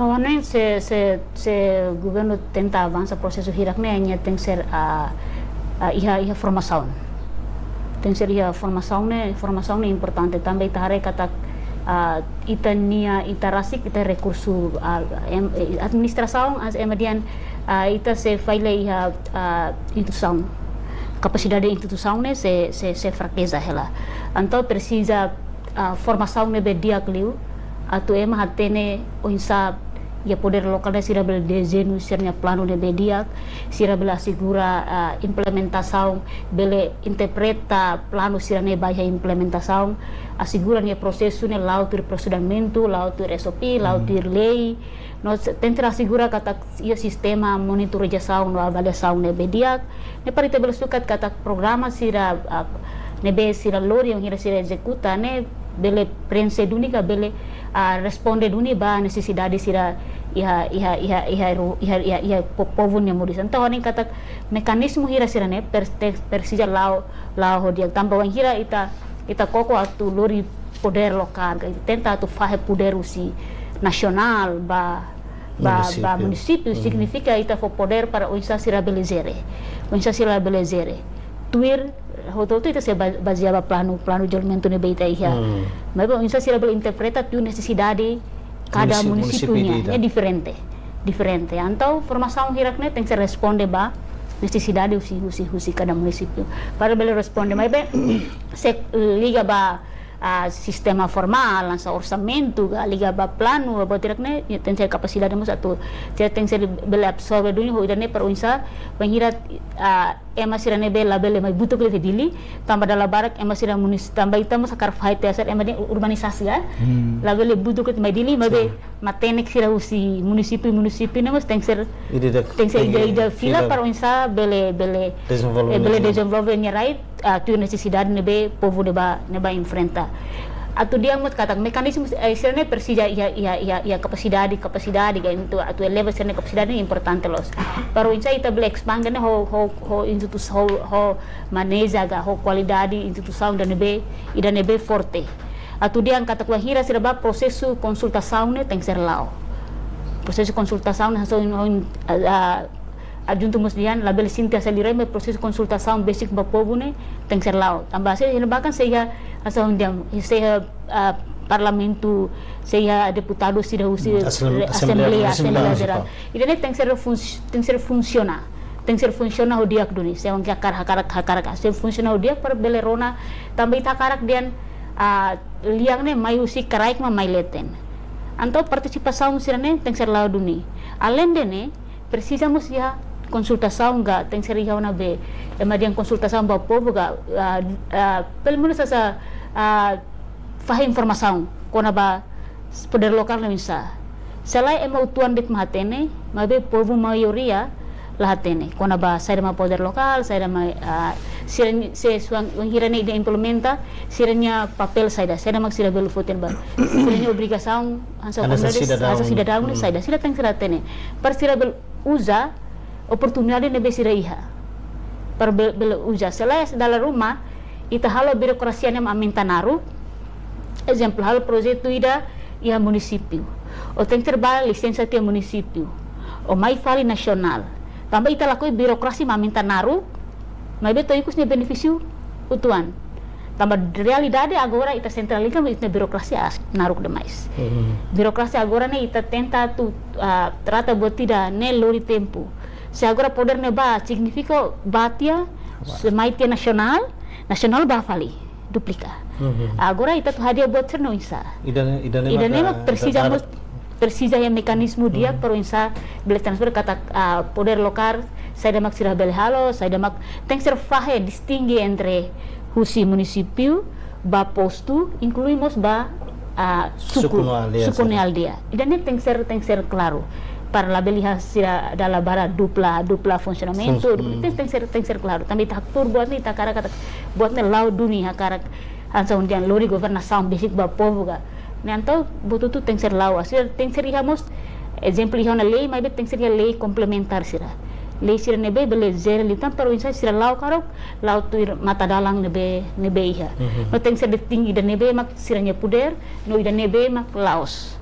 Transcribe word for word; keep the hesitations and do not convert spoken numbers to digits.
Ne'e se, se, se governu tenta avansa prosesu hirak ne'e, nia tenke ser, ah, ah, iha, iha formasaun. Tenke ser iha formasaun ne'e, formasaun ne'e importante tanba ita haree katak, ah, ita-nia, ita rasik, ita rekursu, ah, em, eh, administrasaun, hanesan ema dehan, ah, ita sei falla iha, ah, instituisaun. Kapasidade instituisaun ne'e sei, sei, sei frakeza hela. Entaun presiza, ah, formasaun ne'ebé di'ak liu, atu ema hatene oinsá iha podér lokál ne'e sira bele dezeñu sira-nia planu ne'ebé di'ak, sira bele asegura, ah, implementasaun, bele interpreta planu sira-ne'e ba iha implementasaun, asegura nia prosesu ne'e la'o tuir prosedimentu, la'o tuir S O P, la'o tuir lei, no se-, tenke asegura katak iha sistema monitorizasaun no avaliasaun ne'ebé di'ak, ne'e para ita bele sukat katak programa sira, ah, ne'ebé sira lori, bainhira sira ezekuta ne'e bele prenxe duni ka bele, ah, responde duni ba nesesidade sira iha, iha, iha, iha ru-, iha, iha, iha po-, povu nia moris. Entaun ha'u hanoin katak mekanizmu hirak sira-ne'e per-, te-, presiza la'o, la'o ho di'ak tanba bainhira ita, ita koko atu lori podér lokál, ka ita tenta atu fahe podér husi nasionál ba, ba, ba munisípiu. Munisípiu, signifika ita fó podér para oinsá sira bele jere. Oinsá sira bele jere. Tuir, hotu-hotu ita sei ba-, bazeia ba planu, planu dezenvolvimentu ne'ebé ita iha. Maibé oinsá sira bele interpreta tuir nesesidade kada munisípiu nian, ne'e diferente. Diferente. Entaun formasaun hirak ne'e tenke ser responde ba nesesidade husi, husi, husi kada munisípiu. Para bele responde, maibé se liga ba, ah, sistema formál, hanesan orsamentu, ka liga ba planu, ba hirak ne'e, nia tenke ser kapasidade mós atu, sira tenke ser bele absorve duni, ho ida-ne'e para oinsá, bainhira, ah, ema sira-ne'ebé labele mai butuk liu iha Dili, tanba dala barak ema sira munis-, tanba ita mós hakarak fahe tiha sira ema dehan urbanisasi, ya. Labele butuk liu mai Dili, maibé matenek sira husi munisípiu, munisípiu ne'e mós tenke ser, tenke ser ida-ida fila para oinsá bele, bele, eh, bele dezenvolve nia rai, ah, tuir nesesidade ne'ebé povu ne'ebá, ne'ebá enfrenta. Atu dehan mós katak mekanizmu, eh, sira-ne'e presiza iha, iha, iha, iha kapasidade, kapasidade, ka entaun atu eleva sira-nia kapasidade ne'e importante loos. Para oinsá ita bele espande ne'e ho, ho, ho instituisaun, ho, ho maneja ka ho kualidade instituisaun ida-ne'ebé, ida-ne'ebé forte. Atu dehan katak bainhira sira bá prosesu konsultasaun ne'e tenke ser la'o. Prosesu konsultasaun ne'e hanesan ohin, ah, ah, adjuntu mós dehan labele sente hasil liurai, maibé prosesu konsultasaun besik ba povu ne'e tenke ser la'o. Tanba se iha ne'ebá kan sei iha hanesan ohin dehan, sei iha, ah, parlamentu, sei iha deputadu sira husi, hmm, asem-, re-, asembleia, asembleia, asembleia munisipál, jerál. Ida-ne'e tenke ser funsi-, tenke ser funsiona. Tenke ser funsiona ho di'ak duni. Se ohin hakarak, hakarak, hakarak, se funsiona ho di'ak para bele rona tanba ita hakarak dehan, ah, lian ne'e mai husi kraik mak mai leten. Entaun partisipasaun sira-ne'e tenke ser la'o duni. Alende ne'e, presiza mós iha konsultasaun ka, tenke ser iha ona be, ema dehan konsultasaun ba povu ka, ah, ah, pelumenus hanesan, ah, fahe informasaun kona-ba podér lokál ne'e oinsá. Se lae ema uitoan de'it mak hatene, maibé povu maioria la hatene kona-ba saida mak podér lokál, saida mak, ah, sira-nia, se suang, bainhira ne'e ida implementa, sira-nia papél saida, saida mak sira bele foti ba. Sira-nia obrigasaun hanesan, hanesan komunidade, sidadaun, hanesan sidadaun ne'e, hmm, saida, sira tenke ser hatene. Para sira bele uza oportunidade ne'ebé sira iha. Para be-, bele uza. Se lae dala ruma, ita halo birokrasia ne'e aumenta naruk. Ezemplu, halo projetu ida iha munisípiu. Ó tenke ser bá lisensa tiha munisípiu. Ó mai fali nasionál. Tanba ita lakohi birokrasia aumenta naruk, maibé to'o ikus nia benefísiu uitoan. Tanba realidade agora ita sentraliza, ita birokrasia aas, naruk demais. Hmm. Birokrasia agora ne'e ita tenta atu, ah, trata buat ida-ne'e lori tempu. Se agora podér ne'e bá, signifika bá tiha, se mai tiha nasionál, nasionál bá fali, duplika. Hmm. Agora ita atu hadi'a buat sira-ne'e oinsá. Ida-ne'e, ida-ne'e, ida-ne'e mak, ah, presiza da-, mós, presiza iha mekanizmu di'ak, hmm, para oinsá bele transfer katak, ah, podér lokál, saida mak sira bele halo, saida mak, tenke ser fahe distinge entre husi munisípiu ba postu, inklui mós ba, ah, suku, suku no aldeia, suku no aldeia. Ida-ne'e tenke ser, tenke ser klaru. Para labele iha sira dala barak dupla, dupla funsionamentu, fun-, hmm, tenke, tenke ser, tenke ser klaru. Tanba ita haktuur buat ne'e, ita hakarak katak buat ne'e la'o duni, hakarak hanesan ohin dehan lori governasaun besik ba povu ka. Ne'e entaun buat hotu tenke ser la'o. Sira tenke ser iha mós, ezemplu, iha ona lei, maibé tenke ser iha lei komplementár sira. Lei sira ne'ebé bele jere liután para oinsá sira la'o karok, la'o tuir matadalan ne'ebé, ne'ebé iha. Mhm. No tenke ser distinge ida-ne'ebé mak sira-nia podér, no ida-ne'ebé mak la'ós.